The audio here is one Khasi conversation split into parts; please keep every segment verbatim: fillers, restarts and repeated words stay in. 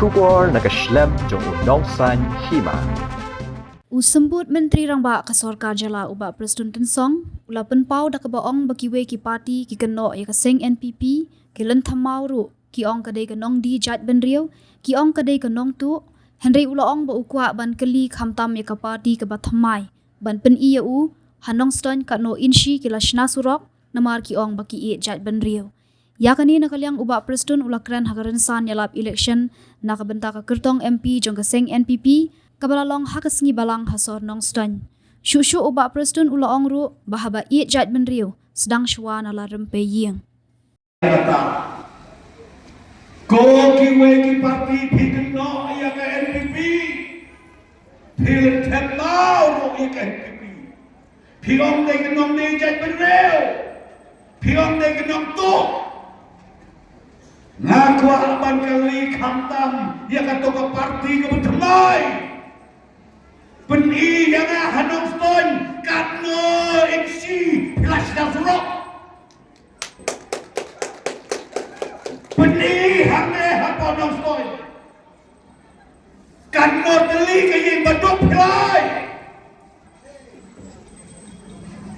Khubor na ka shlem jong u nongsan hima. U Symbud Myntri Rangbah ka Sorkar Jylla u Bah Prestone Tynsong u la pynpaw da kaba ong ba kiwei ki parti ki kynnoh ïa ka seng N P P, ki lynthem maw ruh ki ong ka dei ka nongdie jaitbynriew, ki ong ka dei ka nongtuh, hynrei u la ong ba u kwah ban kylli khamtam ïa ka parti kaba thymmai ban pyni ïa u ha Nongstoiñ katno inshi ki la shna surok namar ki ong ba ki ïeit jaitbynriew. Ïa kane na ka liang u Bah Prestone u la kren ha ka rynsan ïalap election na ka bynta ka kyrtong M P jong ka seng N P P kaba la long ha ka sngi Balang ha sor Nongstoiñ. Shuh shuh u Bah Prestone u la ong ruh ba haba ïeit jaitbynriew sdang shuwa na la rympei ïing. Kata, ko kiwei ki parti phi kynnoh ïa ka N P P, phi lynthem maw ruh ïa ka N P P. Phi ong dei ka nongdie jaitbynriew. Phi ong dei ka nongtuh. Nga kwah ban kylli khamtam ïa kato ka parti kaba thymmai. Pyni ïa nga ha Nongstoiñ katno inshi phi la shna surok. Pyni hangne hapoh Nongstoiñ. Katno tylli ka ïing ba duk phi la ai.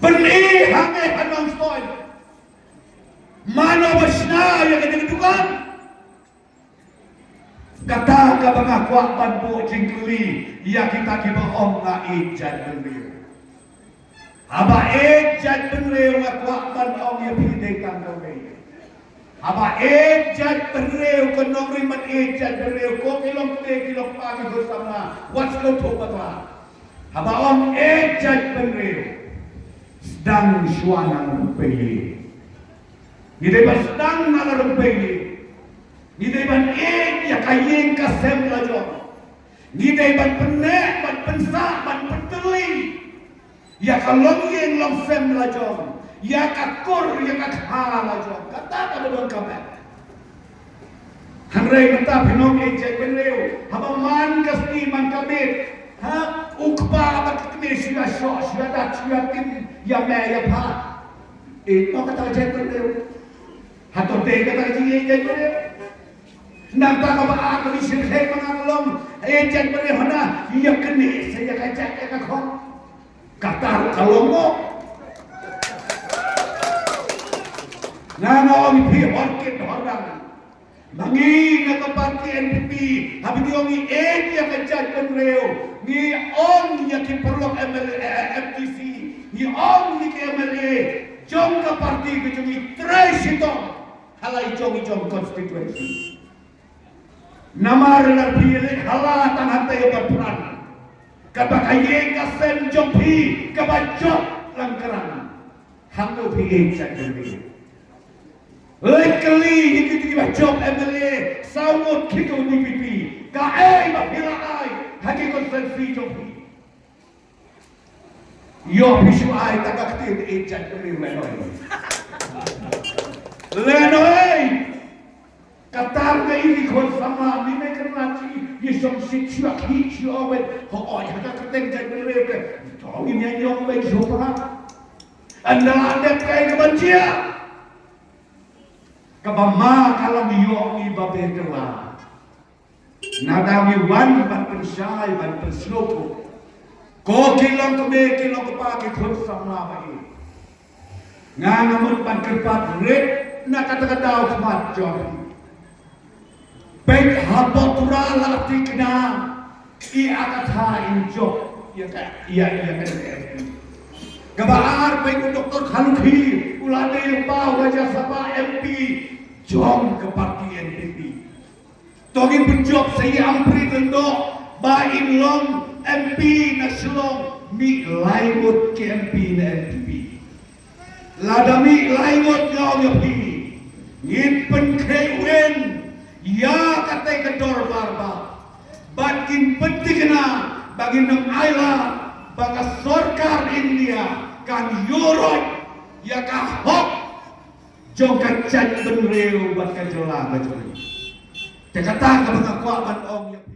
Pyni hangne ha Nongstoiñ. Mano ba shna ïa kane ka dukan. Kata kaba nga kwah ban buh jingkylli ïa kita kiba ong nga ïeit jaitbynriew. Haba ïeit jaitbynriew nga kwah ban ong ïa phi dei tang kawei. Haba ïeit jaitbynriew, ka nongrim ban ïeit jaitbynriew, ko ki long kmie ki long kpa ki khun samla, wat sngewthuh bakla. Haba ong ïeit jaitbynriew, sdang shuwa na la rympei ïing. Ngi dei ban sdang na la rympei ïing. Ngi dei ban ïeit ïa ka ïing ka sem la jong. Ngi dei ban pynneh, ban pynsah, ban pyntylli ïa ka longïing longsem la jong, ïa ka kur, ïa ka kha la jong. Kata kaba don ka met. Hynrei mynta phi ong ïeit jaitbynriew, haba man ka sngi man ka miet, ha, u kpa bad ka kmie shu ïa shoh, shu ïa dat, shu ïa tim ïa me ïa pha. Ïeit mo kata ka jaitbynriew? Hato dei kata ka jingïeit jaitbynriew? Nangta kaba ar ka dei shisha ma nga ka long ïeit jaitbynriew hana, ïa kane sa ïa ka jait ïa ka khot. Kata ruh ka long mo. Nga nga ong ïa phi hor kit hor dang. Ma ngi na ka parti N P P, haba ngi ong ngi ïeit ïa ka jaitbynriew, ngi ong ïa ki paralok M L A, eh, M D C, ngi ong ïa ki M L A jong ka parti ka jong ngi trei shitom ha la i jong i jong constituency. Namar lada phi leit ha la tang hangta ïa ka pran, kaba ka ïing ka sem jong phi kaba jop lang kren. Hangno phi ïeit jaitbynriew? Leit kylli ïa kito kiba jop M L A saw ngut kito D P P, kaei ba phi la ai ha ki constituency jong phi? Ïoh phi shu ai tang ka ktien ïeit jaitbynriew lehnohei. Lehnohei. Kata ka ïa ki khun samla, ngi mei kynmaw shi, ïa shong shi shuwa ki shuwa wei. Hooid, ha ka kyrteng jaitbynriew te, to ngin ïa ïong wei shuwa. Ynda la dep kaei kaban jia, kaba ma ka la ïoh ngi ba beh kylla. Nada ngi wan ban pynshai ban pynsngewthuh. Ko ki long kmie ki long kpa ki khun samla ba ïeit. Nga nga mut ban kyrpad rit na kata ka daw khmat jong phi. Peit hapoh Tura la thikna i aka tha in jop ïa ka ïa ïa ka. Kaba ar peit u Doktor Kharlukhi u la dei lypa u Rajya Sabha M P jong ka party N P P. To ngin pynjop sa ïa Ampareen Lyngdoh ba in long M P na Shillong, mih lai ngut ki M P na N P P. Lada mih lai ngut nga ong ïa phi, ngin pynkheiwin ïa katei ka dorbar ba, bad ngin pynthikna ba ngin ym ailad ba ka sorkar India kan ïuhroit ïa ka hok jong ka jaitbynriew bad ka jylla ka jong ngi. Te kata kaba nga kwah ban ong ïa phi.